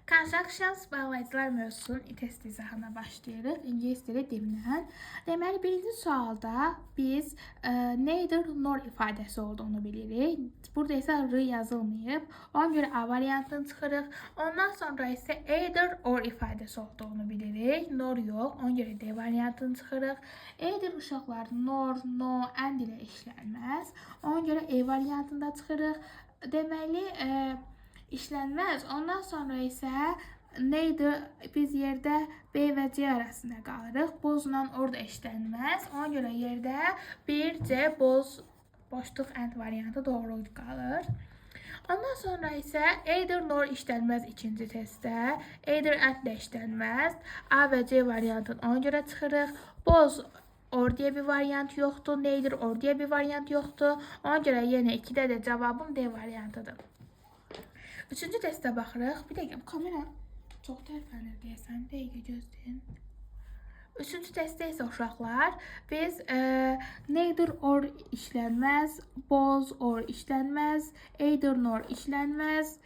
Constructions bağlayıcılar mövzusunun test izahına başlayırıq. İngilis dili dilindən. Deməli, birinci sualda biz neither nor ifadəsi olduğunu bilirik. Burada isə r yazılmayıb. Ona görə A variantını çıxırıq. Ondan sonra isə either or ifadəsi olduğunu bilirik. Nor yox, ona görə D variantını çıxırıq. Either uşaqlar nor, no, and ilə işlənməz. Ona görə E variantını da çıxırıq. Deməli, işlənməz. Ondan sonra isə neither biz yerdə B və C arasında qalırıq. Bozla orada işlənməz. Ona görə yerdə 1, C, boz, boşluq and variantı doğru qalır. Ondan sonra isə either nor işlənməz ikinci testdə. Either and də işlənməz. A və C variantını ona görə çıxırıq. Boz or deyə bir variant yoxdur. Neither or deyə bir variant yoxdur. Ona görə yenə 2-də də cavabım D variantıdır. Üçüncü testə baxırıq. Bir dəqiqə, bu kamera çox tərpənir deyəsən. Bir dəqiqə gözləyin. Üçüncü testdə isə uşaqlar biz neither or işlənməz, both or işlənməz, either nor işlənməz.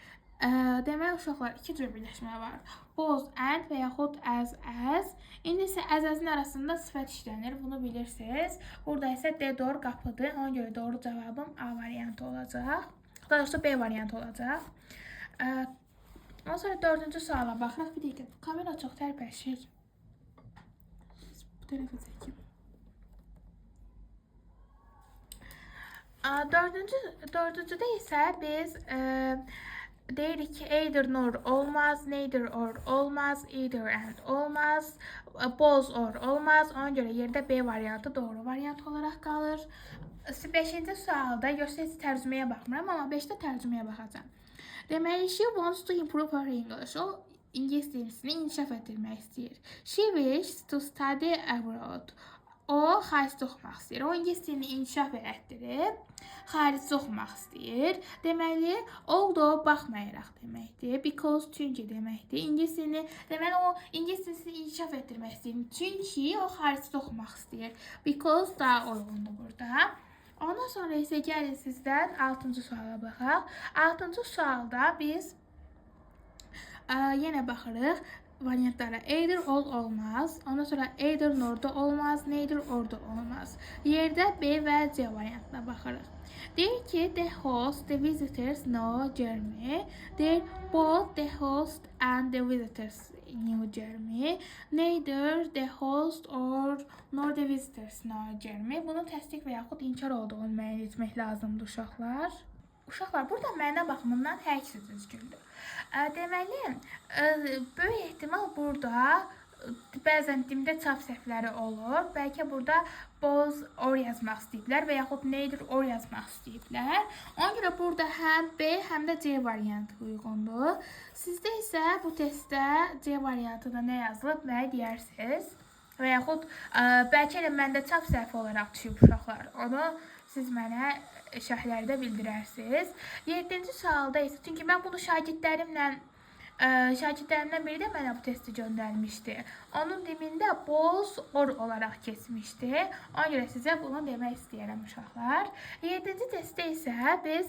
Deməli uşaqlar iki cür birləşmə var. Both and və yaxud as as. İndi isə as as-ın arasında sifət işlənir. Bunu bilirsiniz. Burada isə D doğru qapıdır. Ona görə doğru cavabım A variantı olacaq. Daha doğrusu B variantı olacaq. Ondan sonra dördüncü suala baxırıq. Bir dəqiqə, bu kamera çox tərpəşir. Bu tərəfə çəkim. Dördüncüdə isə biz deyirik ki, either nor olmaz, neither or olmaz, either and olmaz, both or olmaz. Ona görə yerdə B variantı doğru variant olaraq qalır. Beşinci sualda göstərici tərcüməyə baxmıram, amma 5-də tərcüməyə baxacağam. Deməli, she wants to improve her English. O, ingilis dilini inkişaf etdirmək istəyir. She wishes to study abroad. O, xaricdə oxumaq istəyir. O, ingilis dilini inkişaf etdirib, xaricdə oxumaq istəyir. Deməli, although baxmayaraq deməkdir. Because çünki deməkdir. İngilis dilini, deməli, o, ingilis dilini inkişaf etdirmək istəyir. Çünki o, xaricdə oxumaq istəyir. Because daha uyğundur burada. Ondan sonra isə gəlin sizdən 6-cı suala baxaq. 6-cı sualda biz yenə baxırıq variantlara. Either all olmaz. Ondan sonra either nor da olmaz, neither or da olmaz. Yerdə B və C variantına baxırıq. Deyir ki, the host, the visitors know Jeremy. Deyir, both the host and the visitors knew Jeremy. Neither the host or nor the visitors know Jeremy. Bunun təsdiq və yaxud inkar olduğunu müəyyən etmək lazımdır uşaqlar. Uşaqlar, burada məna baxımından hər ikisi düzgündür. Deməli, böyük ehtimal burada bəzən dimdə çap səhvləri olur. Bəlkə burada both or yazmaq istəyiblər və yaxud neither or yazmaq istəyiblər. Ona görə burada həm B, həm də C variantı uyğundur. Sizdə isə bu testdə C variantında nə yazılıb, mənə deyərsiniz. Və yaxud bəlkə elə məndə çap səhvi olaraq düşüb uşaqlar. Onu siz mənə şərhlərdə bildirərsiniz. 7-ci sualda isə, çünki mən bunu şagirdlərimdən biri də mənə bu testi göndərmişdi. Onun dimində both or olaraq keçmişdi. Ona görə sizə bunu demək istəyirəm uşaqlar. 7-ci testdə isə biz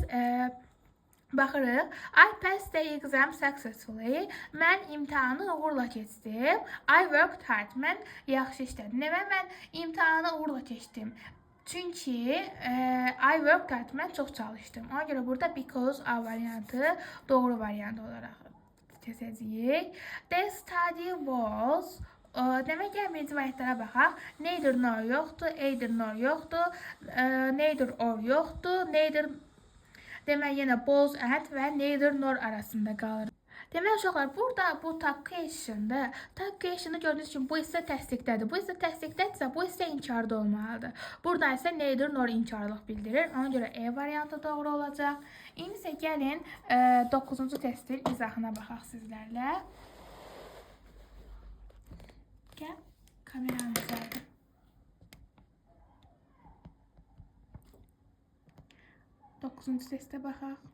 baxırıq. I passed the exam successfully. Mən imtahanı uğurla keçdim. I worked hard. Mən yaxşı işlədim. Demək, mən imtahanı uğurla keçdim. Çünki I worked hard. Mən çox çalışdım. Ona görə burada because A variantı doğru variant olaraq keçəcəyik. The study was demək, gəlin birinci variantlara baxaq. Neither nor yoxdur, either nor yoxdur, neither or yoxdur, neither demək yenə both and və neither nor arasında qalır. Demək uşaqlar, burada bu tag question'dır. Tag question'ı gördüyünüz kimi bu hissə təsdiqdədir. Bu hissə təsdiqdədirsə, bu hissə inkarda olmalıdır. Burada isə neither nor inkarlıq bildirir. Ona görə E variantı doğru olacaq. İndi isə gəlin 9-cu testin izahına baxaq sizlərlə. Gəl, kameranı düzəldim. 9-cu testə baxaq.